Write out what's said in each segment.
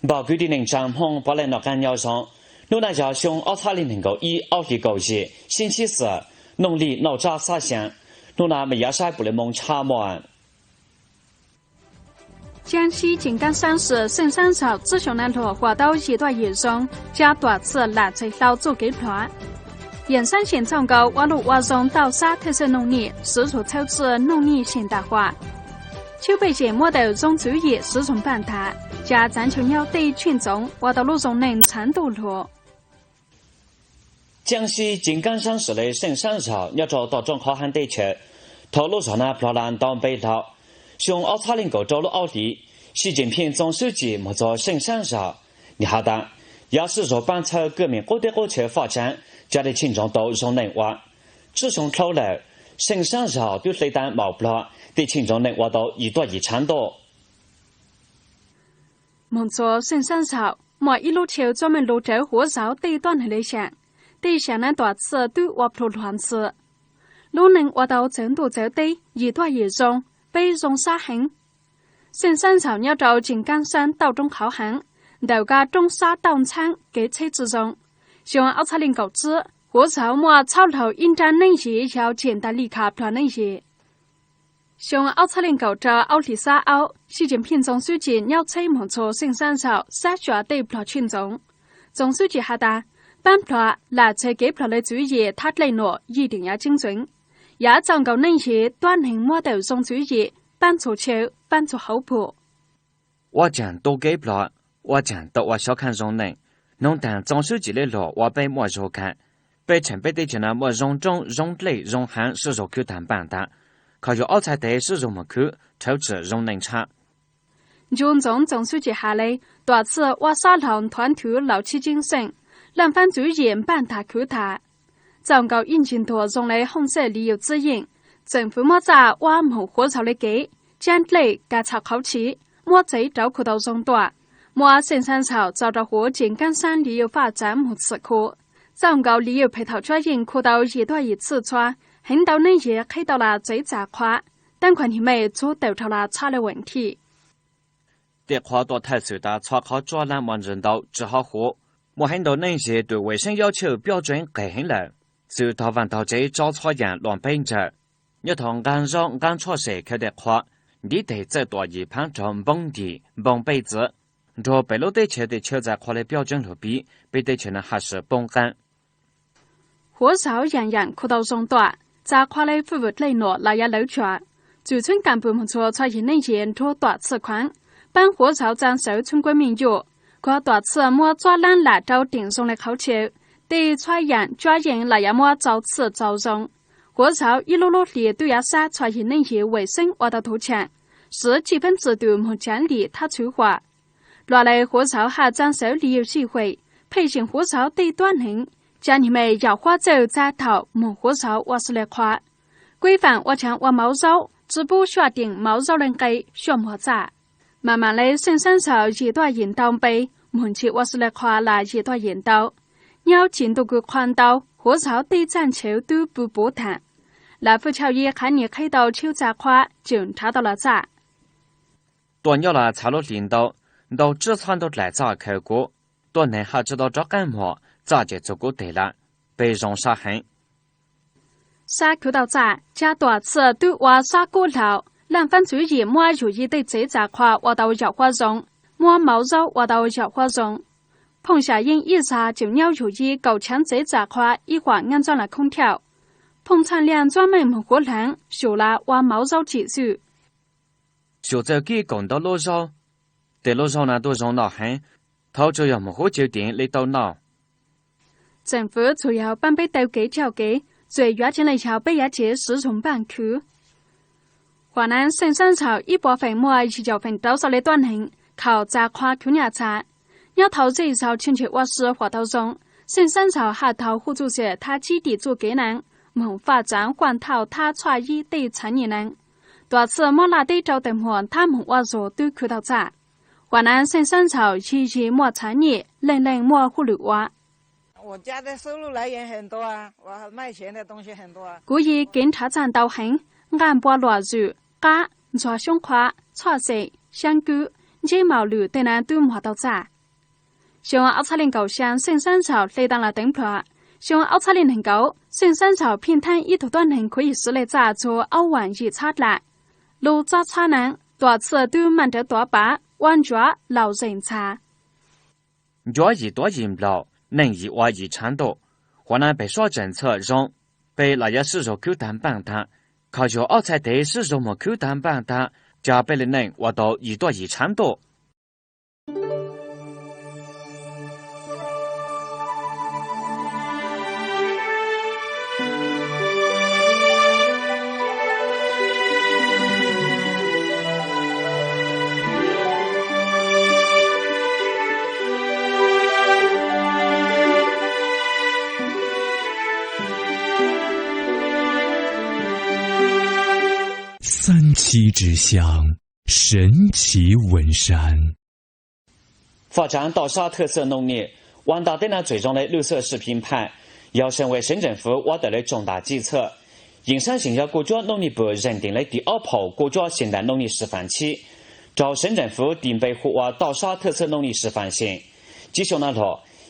Npawg kwv tij neej tsaa Hmoob puav leej noj qaab nyob zoo. Nub nua yog xyoo ob txhab leej neeg nkaum ib, ob hlis kaum yim, sib ntsib xwm, noog li noj tsab xab xyaa. Nub nua mej yuav saib puas le moog tshaj muaj. Jaab sib ceem kaab saab sim Xeej Saab Zam txwb xyoo nai luag huam tau yim tuaj yim zoo, ca tuam txhij lam txhais hlau txuj kev pluag. Yim saab xyeem txaus nkaus ua luj ua zoo tau xab thawj xwm noog nij, swv zug txhawb txwj noog nij xyeem tam huam. Tshwj pej xeem muaj tawm zoo tswv yim swv zug npaaj tag, ca txaav ncaug nyob tej tsheej txoov ua tau lub zoo neej txhaav ntuj luag. Jaab sib ceem kaab saab sim le Xeej Saab Zam nyob rau toj roob qhov haav teb chaws. Thaus lub zog nua pluag lug ntau npe lug. Xyoo ob txhab leej kaum rau lub ob hlis, Xi Jinping txoov swv cim moog txug Xeej Saab Zam, nwg has tas, yuav swv zug paab txhawb kws meem qub teb qub chaw faj tsaav, ca tej tsheej ntsoov tau zoo neej ua. Tswv xyoo dlhau lawm, Xeej Saab Zam twb hle tau maum pluag, tej tsheej ntsoov neej ua tau yim tuaj yim tshaav ntuj. Moog txug Xeej Saab Zam, muaj ib lub chaw txuj meej lug rawv huv zauv tej tuab neeg le xyaam. Tej xyaam nua tuam txhij twb ua pluag luag ntxhi. Lub neej ua tau txawv ntuj txawv teb, yim tuaj yim zoo, peb zoo sab heev. Xeej Saab Zam nyob rau ceem kaab saab tauj roob qhov haav, ntawm kab roob sab tauj ntxhaab kev txheb tsi zoo. Xyoo ob txhab leej kaum tsib, huv zauv muaj txhab laug ib nrab neej yim yau cem tas li kha pluag neej yim. Xyoo ob txhab leej kaum rau ob hlis xab aub, Xi Jinping txoov swv cim nyob txheb moog txug Xeej Saab Zam sab xyuas tej pluag tsheej ntxoov. Txoov swv cim has tas, paab pluag lam txhais kev pluag le tswv yim thab dlej nuam yim deem yav tseeb ntxeev. Yav txaus nkaus neej yim tuab neeg muaj tawm zoo tswv yim, paab txhua chaw, paab txhua hauv pum. Ua tsaag tu kev pluag, ua tsaag tau ua xyov khaaj zoo neej. Noog taag txoov swv cim le luag ua peb muaj zug khaaj. Peb tsheej peb teb chaws nua muaj zoo roob zoo dlej zoo haav swv zug khwv taag npaaj taag, kho yug ob txhais tes swv zug moog khwv rhawv tsim zoo neej tshab. Ncu ntxoov txoov swv cim has le, tuam txhij ua sab laug nthuav nthwv laus tsib ceeb xeej, laaj faab tswv yim npaaj taag khwv taag. Txaus nkaus ib ncig ntuag zoo le hooj xej li yug txib yeej, txeem fwv muab txaj ua moog huv zauv le kev, caab dlej kav txham qhauv tshiv, muab txev rauv khu tau zoo tuaj. Muab Xeej Saab Zam txaus rau huv ceem kaab saab li yug faj tsaav moog txhim khu. Txaus nkaus li yug phem thaum tsuab yeej khu tau yim tuaj yim txhij txhua, heev ntau neej yim qheb tau las txev txav qhua, taab khuam nyeg mej txhua tawm rau las txhab le veem thij. Tej qhua tuaj thawj xwm tas txhua qhov tsuab laab muaj ntsws ntau tsi hov huv. Muaj heev ntau neej yim tug vem seeb yauv chwj pyob tseev qes heev lawm, xwm tog vaaj tog tsev tso txhua yaam luam peb ntsawm. Nyob thaus nqaa zaub nqaa tshua sem khaws tej qhua, ntiv teg txawj tuam yim phaav raug npoo ntim npoo peb txwv. Nrug pem lub teb chaws tej chaw txais qhua le pyob tseev lug pib, peb teb chaws nua haj swv poob qaab. Huv zauv yaam yaam khu tau zoo tuaj, txav qhua le fwj vwm dlej nuam los yav lawv tsuam. Txwm txheeb kaam pum moog txhua txhua yim neej yim nrug tuam txhij khuaav, paab huv zauv txaa sawv txhub kuab meej yuj, kuas tuam txhij muab txuab laab lam rau deem zoo le qhauv chaw, tej txhua yaam tsuab yeej los yav muab txaus txhij txaus zoo. Huv zauv ib lub lub hlis twb yuav sab txhua yim neej yim vem seeb ua tau tuv tshaam, siv tsij peeb txwv tws moog tsaav lim thab txhwv huam. Luag le huv zauv haj txaa sawv li yug zij hueem, pheej seem huv zauv tej tuab neeg, ca nyeg mej yam huab txawj txaa thaum moog huv zauv ua si le qhua. Kuj faam ua tshaav ua mauv zaub, tsi pub suaj deem mauv zaub le nqe, suaj muag txaj. Maam maam le Xeej Saab Zam yim tuaj yim ntau npe, moog ntshis ua si le qhua las yim tuaj yim ntau. Nyob tsi ntuj kws qhua ntau, huv zauv tej txaj ntshev twb pw puv taag. Lam fwj tshauj yig qhav nyeg qheb tau tshiab txav qhua tseem nrhav tau los txaj. Tuaj nyob los txhad lub hlis ntau, ntau tsib txhob ntau dlaim txaj khaws kuv. Tuab neeg haj tsi tau rov qaab muag, txaj tseem txug kuv teg lawm, peb zoo sab heev. Sab khwv tau txaj, ca tuam txhij twb ua sab kub laug, laaj faab tswv yim muab yug yig tej txev txav qhua ua tau yam huab zoo, muab mauv zaub ua tau yam huab zoo. Phooj Xya Yeej ib zag tseem nyob yug yig kaum tshaav txev txav qhua ib huam ngaa ntxob las khoob thiauj. Phooj Txhaj Liaj ntxuab meej moog huv hlaav, xyum las ua mauv zaub tsim xwb. Xyum txawj kib kaum ntau lub zaub, tej lub zaub nua tuaj zoo noj heev, thaum tsuas yog moog huv cawv deev le tau noj. Tseem fwv txhua yog paab peb taw kev cauj kev, txuam yuav tseev le yog peb yuav tsev swv zug npaaj khwv. Huam Naav Xeej Saab Zam ib puas feem muaj yim caum feem rau xaus le tuab neeg khaum txav qhua khwv nyaj txhav. Nyob thaus zej zog tshwj ntseg ua si huam tau zoo, Xeej Saab Zam haj tau hu txuj xwm thab tsib dim txuj kev naav, moog faj tsaav huaj thauj thab txhua yig tej txhaav nyem naav. Tuam txhij muab laj teb rau tawm muag thab moog ua zug twb khwv tau txaj. Huam Naav Xeej Saab Zam yig yig muaj txhaav nyem, leej leej muaj hauj lwm ua. Kuv yig kev nrhav txaj ntau heev, nqaj npua luam zwm, qab, ntxuag xyoob qhua, txhoj xeem, xyaab kub, ntseb maum lwm tej naav twb muag tau txaj. Xyoo ob txhiab leej kaum xya xeej sab zaum hle taa los teev pluag. Xyoo ob txhiab leej neeg nkaum xeej sab zaum Phij Thaab ib tug tuab neeg khuv yig siv lej txaj txhua ob vaam yim txhab dlaim. Lub txhab txhab neeb tuam txhij twb maj nrawv tuav pav, ua ntsuav laus zeem ntxhas. Ncuav yim tuav yim nplaum, neej yim ua yim tshav ntuj. Huam naj pem sob tseem txhaj zoo, peb los yuav sib zug khwb tag npaaj tag, kho yug ob txhais tes sib zug moog khwb tag npaaj tag, ca peb le neej ua tau yim tuaj yim tshav ntuj. 三七之乡，神奇文山。 发展稻沙特色农业，完善对南最终的绿色食品盘，要成为省政府挖得的重大基础。营山县要各庄农业部认定的第二炮各庄现代农业示范区，招省政府定北护挖稻沙特色农业示范县。吉凶南路，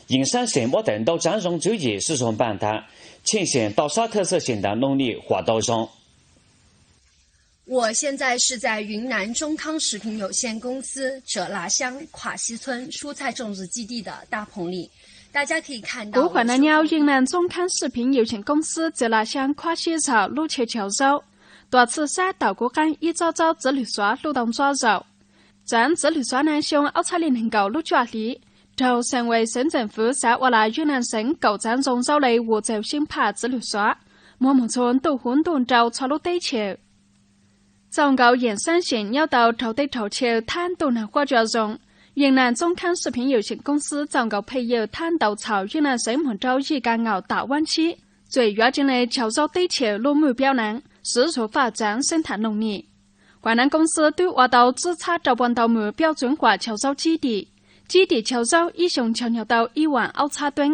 营山县挖得稻长种主义市场办的，全县稻沙特色现代农业化稻种。 我现在是在云南中康食品有限公司哲腊乡跨溪村蔬菜种植基地的大棚里，大家可以看到。 Kuv huam naj nyob Yeej Naj Txoob Khaab Sij Phiv Yawm Seem Koob Xwb Txwj Laj Xyaab Khuab Sib Zaum lub chaw cog zaub. Tuam txhij sab tawm kuv qaab ib txob txob txiv lwg xuav hluj tau ntxob zaum. Txaav txiv lwg xuav naj xyoo ob txhiab leej neeg nkaum lub cuaj hli, raug xeem vais xeev txeem fwv xav ua las Yeej Naj Xeev kaum txaav zoo zaub le vus txaus xyeeb phaj txiv lwg xuav, muag moog txhua ntuj huv ntuj rau txhua lub teb chaws. Txaus nkaus Yeem Xaab Xyeem nyob tau raug teb raug chaw thab ntuj nag huab cua zoo, Yeej Naj Txoob Khaab Sij Phiv Yawm Seem Koob Xwb txaus nkaus phej yawg thab ntau txhaum Yeej Naj Xeev moog rau yij kab ngaum tam vaab tsib, txawm yuav tseev le cog zaub teb chaws lub mub piaub naav, siv zug faj txaav xeeb tham noog nim. Huam naj koob xwb twb ua tau tsib txhab rau pua ntau mus piaub txwv huam cog zaub tsib dim. Tsib dim cog zaub ib xyoo cog nyog tau ib vaam aub txhab tueb,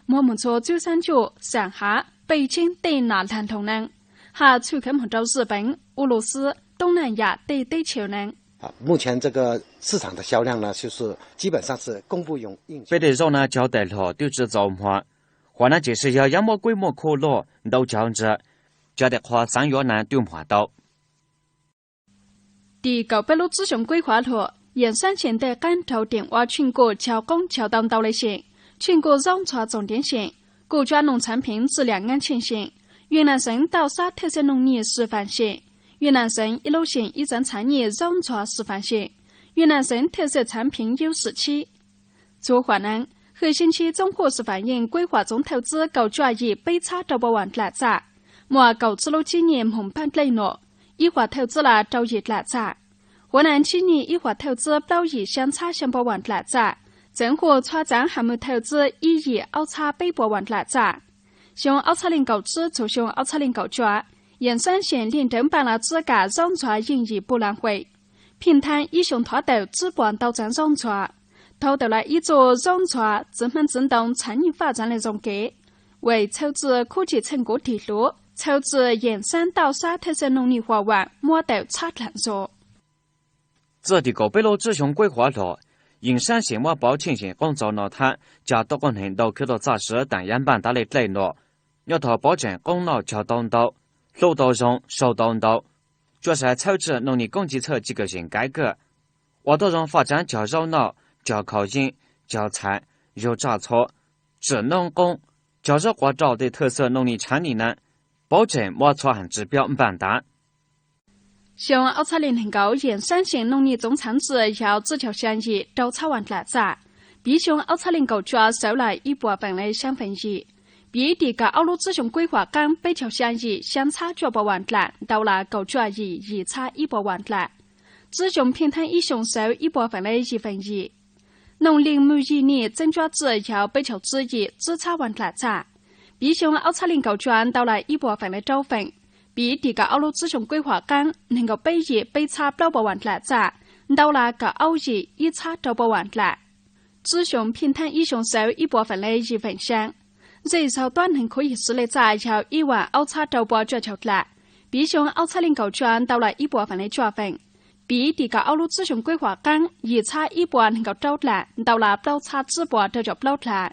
muag moog txhua txwb xaab ncuj, xaam hav, pej tseeb tej nam lag nloog naav, hab txhwj kheev moog rau Zij Peev, U Lu Xwb, Toob Naj Yam tej teb chaws naav. 目前这个市场的销量呢，就是基本上是供不应求，应该说是。 Peb tej zaub naav cog tawm hlo twb tsi txaus muag, huam naj tseem sib yog yaab muab kuib muaj khuj luj ntau cov ntsa, cov tes qhua xaav yuav naav twb muag tau. Tim kaum peb lub tsib xyoo kuib huav luam, Yeem Xaab Xyeem ntej qaab raug deem ua tshwj kuj cog qoob cog tau ntau le xyeem, tshwj kuj zaub ntxhua txoom deev xyeem, kuj cuab noog txhaav pheev txij liam ngaab tsheej xyeem, Yeej Naj Xeev tauj sab thawj xeej noog nyij sij faam xyeem, Yeej Naj Xeev ib lub xyeem ib txaav txhaav nyij zaub ntxhua sij faam xyeem, Yeej Naj Xeev thawj xeej txhaav pheev yuav sij tshib. Txhua huam naav, hwj sib ntsib txoob huj sij faam yeej kuib huam txoov thawj tsib kaum cuaj yim peb txhab rau pua vaam dlaim txaj, muaj kaum tsib lub tsib nyij moog paab dlej nuam, ib huam thawj tsib las rau yim dlaim txaj. Huav naav tsib nyij ib huam thawj tsib plaub yim xyaa txhab xyaa pua vaam dlaim txaj, txeev huj txhua txaav has mws thawj tsib ib yim aub txhab peb pua vaam dlaim txaj. Xyoo aub txhab leej kaum tsib txug xyoo aub txhab leej kaum cuaj, Yeem Xaab Xyeem lij nrawv npaaj las tsib kam zaub ntxhua yeej yim pug las hueem, Phij Thaab ib xyoo thov tawm tsib puas ntau txaav zaub ntxhua, thov tawm las ib txuj zaub ntxhua txiv hmab txiv ntoo txhaav nyij faj txaav le zoo kev. Vem txhawj txij khub tsim txheej kuv tig hluv, txhawj txij Yeem Xaab tauj sab thawj xeej noog nyij huam vaam muab tawm txhab dlaag zug. Txij tim kaum peb lub tsib xyoo kuib huav luam, Yeem Xaab Xyeem muab pauv tsheej xyeem qoob txaus noj thab, ca tuab quab neeg ntau khwv tau txaj siv taam yav npaaj tav le dlej nuam, nyob thaus pauv tseem qoob noj cog tau ntau, hluj tau zoo sau tau ntau. Tsuas sai txhawb txij noog nyij koob ci txhawj ci kawm zeem kaiv kawg, ua tuab zoo faj tsaav cog zaub noj, cog khaus yeeb, cog txhais, yug tsaj txhua, tsim noob qoob, cog zaub quav rau tej thawj xeej noog nyij tshaav nyij naav, pauv tseem muab txhua haaj tsi piaub npaaj tav. Xyoo aub txhab leej neeg nkaum Yeem Xaab Xyeem noog nyij txoov txhaav txij yog tsib caug xyaa yim rau txhab vaam dlaim txaj, piv xyoo aub txhab leej kaum cuaj sawv las ib puas feem le xyaa feem yim, piv tim kaum aub lub tsib xyoo kuib huam qaab peb caug xyaa yim xyaa txhab cuaj pua vaam dlaim ntau las kaum cuaj yim yim txhab ib pua vaam dlaim. Tsib xyoo Phij Thaab ib xyoo sawv ib puas feem le yim feem yim. Noog leej mug yig nyij txeeb cuab txij yog peb caug tsib yim tsib txhab vaam dlaim txaj, piv xyoo aub txhab leej kaum cuaj ntau las ib puas feem le rau feem, piv tim kaum aub lub tsib xyoo kuib huam qaab neeg nkaum peb yim peb txhab plaub pua vaam dlaim txaj, ntau las kaum aub yim ib txhab rau pua vaam dlaim. Tsib xyoo Phij Thaab ib xyoo sawv ib puas feem le yim feem xyaa, zej zog tuab neeg khuv yig siv le txaj yog ib vaam aub txhab rau pua cuaj caug dlaim, piv xyoo aub txhab leej kaum cuaj ntau las ib puas feem le cuaj feem, Piv tim kaum ob lub tsib xyoo kwv huam qaab yim txhab ib puas neeg nkaum rau dlaim ntau las plaub txhab tsib puas rau caum plaub dlaim.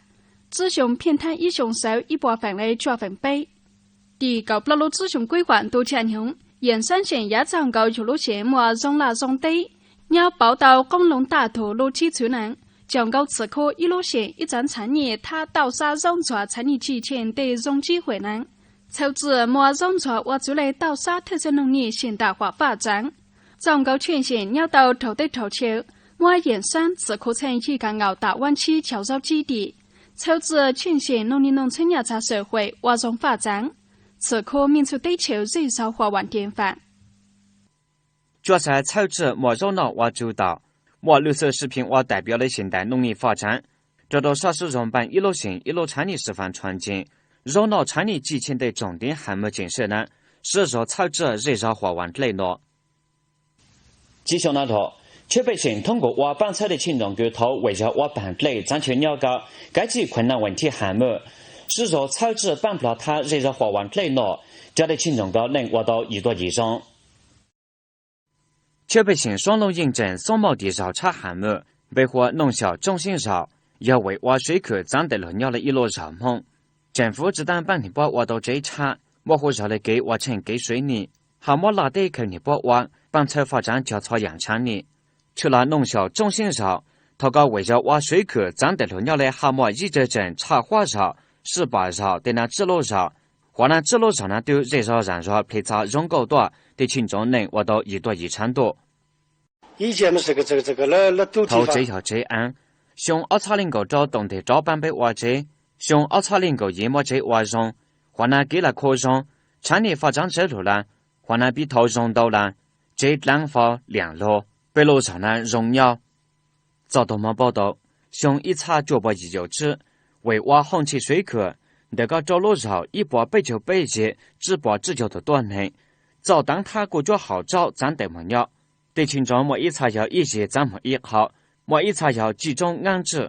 Tsib xyoo phiaj thaab ib xyoo xawv ib puas feem le cuaj feem peb. Tim kaum plaub lub tsib xyoo kwv huam ntu tshaj hnyuv, Yam Xaab xeem yav txaus nkaus yug lub xeem muaj zoo laj zoo teb, nyob pauv tau qoob loo taj tug lub tsib txhwv nees. Txaus nkaus Txwm Khuv ib lub xeem ib txav ntxhais nyij thab tauj xab zaub ntxhuav txhais nyij cim cheem tej zoo tsib huam nees. Txhawj Txwj muaj zaub ntxhuav ua txwv le tauj xab thawj txhua noog nyij xeem tam huam faj txav. Txaus nkaus Tsheej xeem nyob tau raug teb raug chaw, muab Yam Xaab Txwm Khuv txheej yij kam ngaum tam vaab tsib caug zaub tsib dim. Txhawj Txwj Tsheej xeem noog nyij noog txheeb nyaj txag xwm huam ua zoo faj txav. Txwm Khuv mej txhua teb chaws zej zog huam vam ceev fam. Tsuas xav Txhawj Txwj muaj zaub noj ua tsu tom, muaj lwj xwm sib phiv ua tam piav le xeem ntawm noog nyij faj txav, rau rau sab sib zog npaaj ib lub xeem ib lub txhais nyij sib faam tshua ntseeg, zaub noj txhais nyij cim cheem tej tsoom ntiv has maj ceem sab na, sib zog Txhawj Txwj zej zog huam vam dlej no. Tsib xyoo na lug, Tswv Pej xeem thoob nkaus ua paab txhawb tej cheej tsoom kws thaum uas yog ua paam dlej txaav chaw nyob kab, kab txij khuam naaj vaam thij has maj, sib zog Txhawj Txwj paab nplog thab zej zog huam vam dlej no, cov tej cheej tsoom kab neej ua tau yim tuaj yim zoo. Tswv Pej xeem Suav Looj Yeej tseem xoob maj tim zog tshab has maj, npe hu ua Noog Xyaum Tsoob Xeeb Zog, yog uas ua suav khwm txaav ntawm luag nyob le ib lub zog Hmoob. Tseem fuv tsi taab paab niam pob ua tau tsev tshab, muab hu zog le kev ua tsheej kev suav nij, hab muab laj teb khaws niam pob ua, paab txhawb faj txaav cov txhua yaam tshab nij. Tshwj los Noog Xyaum Tsoob Xeeb Zog, thaum kab uas yog ua suav khwm txaav ntawm luag nyob le hab muaj yij tsawg tseem tshaj huab zog, sij pam zog tej naj tsib lub zog. Huam naj tsib lub zog naj twb zej zog zaam zog plhis txav zoo nkauj tuaj, tej cheej tsoom neej ua tau yim tuaj yim tshab ntuj. Thaum tsev yog tsev aav, xyoo ob txhab le nkaum rau toom nteg rov paab peb ua tsev, xyoo ob txhab le nkaum yim muab tsev ua zoo, huam naj kev laj khuv zoo, tshab nij faj txaav tsawv lug lawm, huam naj pib thaum zoo ntau lawm, tsev dlaav fov liam lug, peb lub zog naj zoo nyob. Txog thaum moog paub tau, xyoo ib txhab cuaj puas yim caum tsib, uas ua hauj ntshis suav khwm, ntawm kab rau lub zog ib puas peb caug peb zig tsib puas tsib caug tug tuab neeg, txaus taav thab kuj cuab haum tsaub txaav ntawm moog nyob. Tej cheej tsoom muaj ib txhab yog ib zig txaav moog ib qho, muaj ib txhab yog cim tsoob ngaab tsi.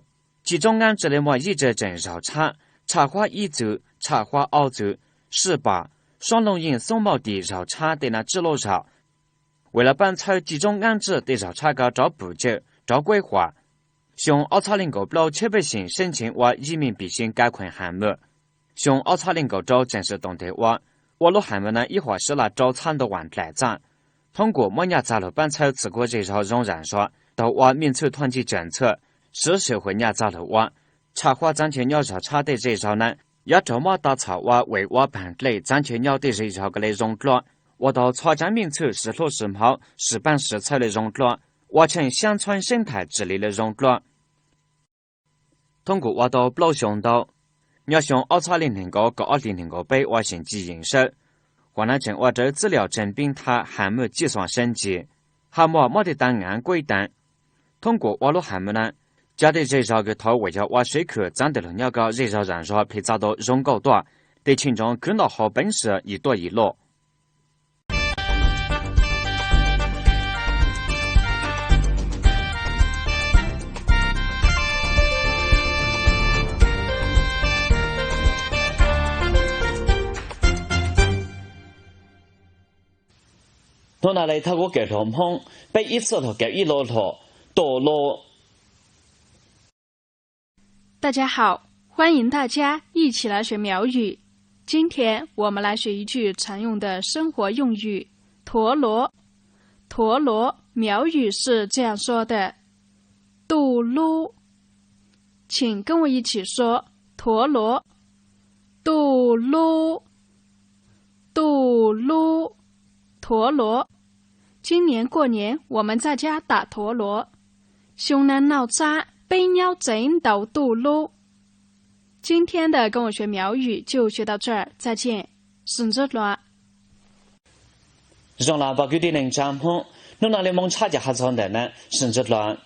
Cim tsoob ngaab tsi le muaj yij tsawg tseem zaug tshab, tshaj huab ib txwm, tshaj huab ob txwm, sij pam, Suav Looj Yeej xoob maj tim zaug tshab tej naj tsib lub zog. Uas lawv paab txhawb cim tsoob ngaab tsi tej zaug tshab kab rov pum cawm, rov kuaib huam. Xyoo ob txhab le nkaum plaub Tswv Pej xeem seeb tseev ua yij mej pim seev kab khueem has maj. Xyoo ob txhab le nkaum rau tseem sib toom nteg ua, ua lub has maj naj ib huam sib laj rau txhab ntau vaam dlaim txaj. Thoob nkaus muab nyaj txag lug paab txhawb Txwm Khuv zej zog zoo zaam zog, tau ua mej txhwj thuam ntsig tsaam txhwm, sib sawv huam nyaj txag lug ua, tshaj huab txaav chaw nyob zog tshab tej zej zog naj, yav raug muab tag txhom ua uas ua paam dlej txaav chaw nyob tej zej zog kab le zoo dlua, ua tau txhua tsaav mej txhwj sib hlub sib hmov sib paab sib txhawb le zoo dlua, ua tsheej xyaab txhua seeb thaim tsi li le zoo dlua. Thoob nkaus ua tau plaub xyoo ntau, nyob xyoo ob txhab le neeg nkaum kaum ob hli neeg nkaum peb ua xeem ci yeem sawb, huam naj tseem ua rawv txwj liam tseem pib thab has maj cij xuam seeb ntsig, hab muaj muab tej taav ngaav kuaib taav. Thoob nkaus ua lub has maj naj, cov tej zej zog kws thaum uas yog ua suav khwm txaav ntawm luag nyob kab zej zog zaam zog plhis txav tau zoo nkauj tuaj, tej cheej tsoom khwv noj haus peev xwm yim tuaj yim loj. Nub nua le thaj kuv kawm hluas Hmoob, peb ib txhij lug kawm ib lo lug, tu lub. 大家好，欢迎大家一起来学苗语。今天我们来学一句常用的生活用语——陀螺。陀螺，苗语是这样说的： tu lub。请跟我一起说： tu lub, tu lub, tu lub, 陀螺。今年过年我们在家打陀螺。 Xyoo no noj txhab, peb nyob tsev ntaus tu lub. 今天的跟我学苗语就学到这儿，再见，sawv ntxov dlua. Zoo lug pab kwv tij neej tsaa Hmoob, nub nua le moog tshaj cov has txog ntawm naj, sawv ntxov dlua.